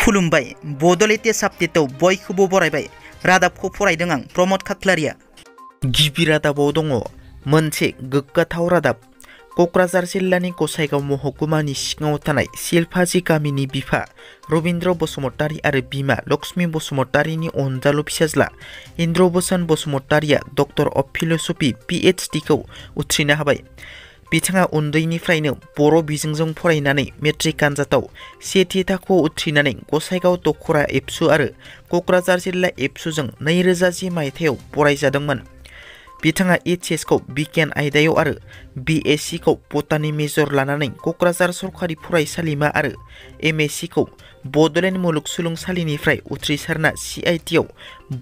खुलुमबाय बड' लेटेस्ट आपडेटआव बयखौबो बरायबाय। रादाबखौ फरायदों आं प्रमद खाख्लारिया। गिबि रादाबाव दङ मोनसे गोग्गाथाव रादाब। क'क्राझार जिल्लानि गसाइगाव महकुमानि सिङाव थानाय सिलफाजि गामिनि बिफा रबिन्द्र बसुमतारी आरो बिमा लक्ष्मी बसुमतारीनि अनजालु फिसाज्ला इन्द्रबोसन बसुमतारीया डक्टर अफ फिलसफी PhD खौ उथ्रिनो हाबाय। बिथाङा उन्दैनिफ्रायनो बर' बिजोंजों फरायनानै मेट्रिक आनजादाव सेथि थाखोआव उथ्रिनानै गसाइगाव दखरा एबसु आरो क'क्राझार जिल्ला एबसुजों 2010 मायथाइयाव फरायजादोंमोन। बिथाङा HS खौ बिगियान आयदायाव आरो BSc खौ बटानि मेजर लानानै क'क्राझार सरकारि फरायसालिमा आरो MSc खौ बड'लेण्ड मुलुगसोलोंसालिनिफ्राय उथ्रिसारना CIT आव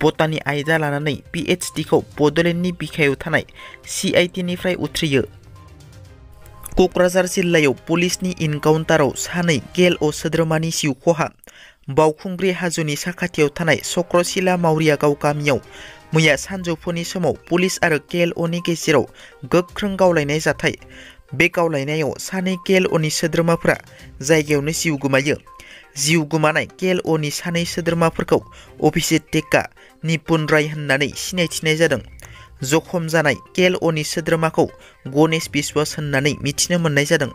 बटानि आयदा लानानै PhD खौ बड'लेण्डनि बिखायाव थानाय CIT निफ्राय उथ्रियो। क'क्राझार जिल्लायाव पुलिसनि इनकाउन्टाराव सानै गेल'अ सोद्रोमानि जिउ खहा। बावखुंग्रि हाजोनि साखाथियाव थानाय चक्रशिला मावरिया गाव गामियाव मैया सानजौफुनि समाव पुलिस आरो गेल'अनि गेजेराव गोख्रों गावलायनाय जाथाय। बे गावलायनायाव सानै गेल'अनि सोद्रोमाफोरा जायगायावनो जिउ गोमायो। जिउ गोमानाय गेल'अनि सानै सोद्रोमाफोरखौ अभिजित टेका, निपुन राय होननानै सिनायथिनाय जादों। जखम जानाय गेल'अनि सोद्रोमाखौ गणेश बिश्वास होननानै मिथिनो मोननाय जादों।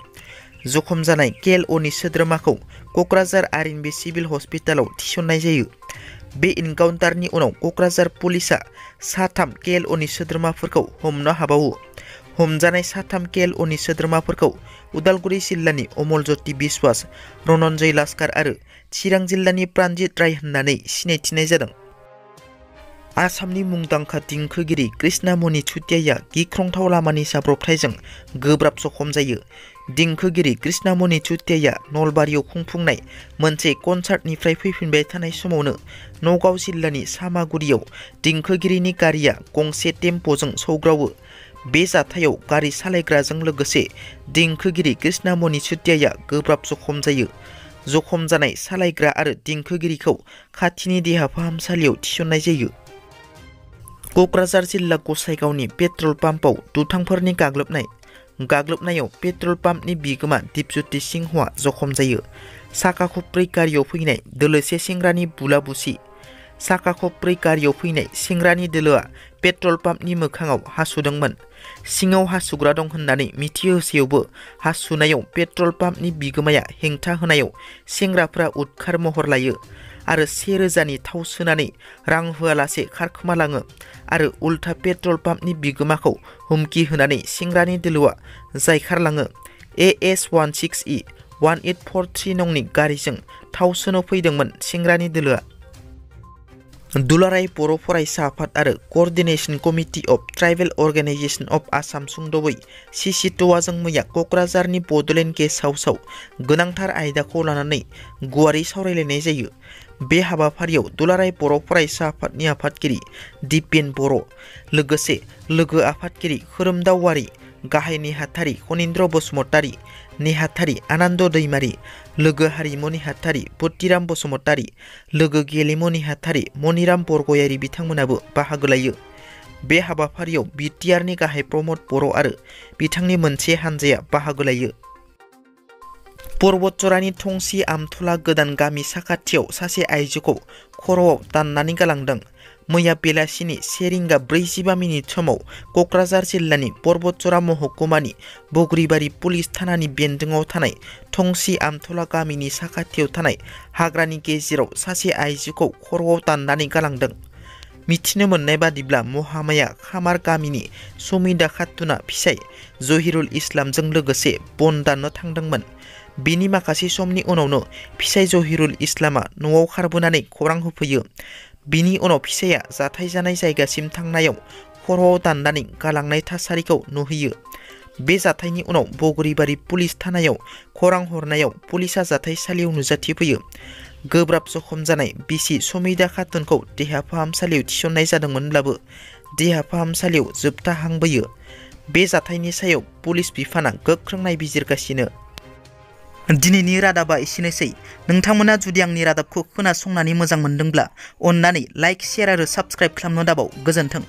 जखम जानाय गेल'अनि सोद्रोमाखौ क'क्राझार आरएनबि सिभिल हस्पिटालाव थिसननाय जायो। बे इनकाउन्टारनि उनाव क'क्राझार पुलिसआ साथाम गेल'अनि सोद्रोमाफोरखौ हमनो हाबावो। हमजानाय साथाम गेल'अनि सोद्रोमाफोरखौ उदालगुरि जिल्लानि अमलज्योति बिश्वास, रनन्जय लास्कार आरो चिरां जिल्लानि प्रानजित राय होननानै सिनायथिनाय जादों। आसामनि मुंदांखा देंखोगिरि कृष्णामणि चुटियाया गिख्रंथाव लामानि जाब्रबथायजों गोब्राब जखम जायो। देंखोगिरि कृष्णामणि चुटियाया नलबारियाव खुंफुंनाय मोनसे कनसार्टनिफ्राय फैफिनबाय थानाय समावनो नगाव जिल्लानि सामागुरियाव देंखोगिरिनि गारिया गंसे टेम्प'जों सौग्रावो। बे जाथायाव गारि सालायग्राजों लोगोसे देंखोगिरि कृष्णामणि चुटियाया गोब्राब जखम जायो। जखम जानाय सालायग्रा आरो देंखोगिरिखौ खाथिनि देहा फाहामसालियाव थिसननाय जायो। क'क्राझार जिल्ला गसाइगावनि पेट्रल पाम्पआव दुथांफोरनि गाग्लोबनायाव पेट्रल पाम्पनि बिगोमा दिपज्योति सिंहआ जखम जायो। साखा खबब्रै गारियाव फैनाय दोलोसे सेंग्रानि बुला बुसि। साखा खबब्रै गारियाव फैनाय सेंग्रानि दोलोआ पेट्रल पाम्पनि मोखाङाव हासुदोंमोन। सिङाव हासुग्रा दं होननानै मिथिहोसेयावबो हासुनायाव पेट्रल पाम्पनि बिगोमाया हेंथा होनायाव सेंग्राफोरा उदखार महर लायो आरो 1000नि थाव सोनानै रां होआलासे खारखोमालाङो आरो उल्था पेट्रल पाम्पनि बिगोमाखौ हुमखि होनानै सेंग्रानि दोलोआ जायखारलाङो। AS16E 1843 नंनि गारिजों थाव सोनो फैदोंमोन सेंग्रानि दोलोआ। दुलाराय बर' फरायसा आफाद आरो coordination committee of tribal organisation of Assam सुंद'बै CCTOAजों मैया क'क्राझारनि बड'लेण्ड गेस्ट हाउसआव गोनांथार आयदाखौ लानानै गुवारै सावरायलायनाय जायो। बे हाबाफारियाव दुलाराय बर' फरायसा आफादनि आफादगिरि दिपेन बर', लोगोसे लोगो आफादगिरि खोरोमदाव वारि, गाहाय नेहाथारि खनिन्द्र बसुमतारी, नेहाथारि आनन्द दैमारि, लोगो हारिमु नेहाथारि बुद्धिराम बसुमतारी, लोगो गेलेमु नेहाथारि मनिराम बरगयारि बिथांमोनाबो बाहागो लायो। बे हाबाफारियाव बिटिआरनि गाहाय प्रमद बर' आरो बिथांनि मोनसे हानजाया बाहागो लायो। पर्बतजरानि थंसि आमथला गोदान गामि साखाथियाव सासे आइजोखौ खर'आव दाननानै गालांदों। मैया बेलासिनि 1:45 समाव क'क्राझार जिल्लानि पर्बतजरा महकुमानि बग्रिबारि पुलिस थानानि बेन्दोङाव थानाय थंसि आमथला गामिनि साखाथियाव थानाय हाग्रानि गेजेराव सासे आइजोखौ खर'आव दाननानै गालांदों। मिथिनो मोननाय बादिब्ला महामाया खामार गामिनि समिदा खातुना फिसाय जहिरुल इस्लामजों लोगोसे बन दाननो थांदोंमोन। बिनि माखासे समनि उनावनो फिसाय जहिरुल इस्लामा न'आव खारबोनानै खौरां होफैयो। बिनि उनाव फिसाया जाथाय जानाय जायगासिम थांनायाव खर'आव दाननानै गालांनाय थासारिखौ नुहैयो। बे जाथायनि उनाव बग्रिबारि पुलिस थानायाव खौरां हरनायाव पुलिसा जाथायसालियाव नुजाथिफैयो। गोब्राब जखम जानाय बिसि समिदा खातुनखौ देहा फाहामसालियाव थिसननाय जादोंमोनब्लाबो देहा फाहामसालियाव जोबथा हांबोयो। बे जाथायनि सायाव पुलिस बिफाना गोख्रों नायबिजिरगासिनो। दिनैनि रादाबा एसेनोसै। नोंथांमोना जुदि आंनि रादाबखौ खोनासंनानै मोजां मोनदोंब्ला अन्नानै लाइक, शेयार आरो साबस्क्राइब खालामनो दाबाव। गोजोन्थों।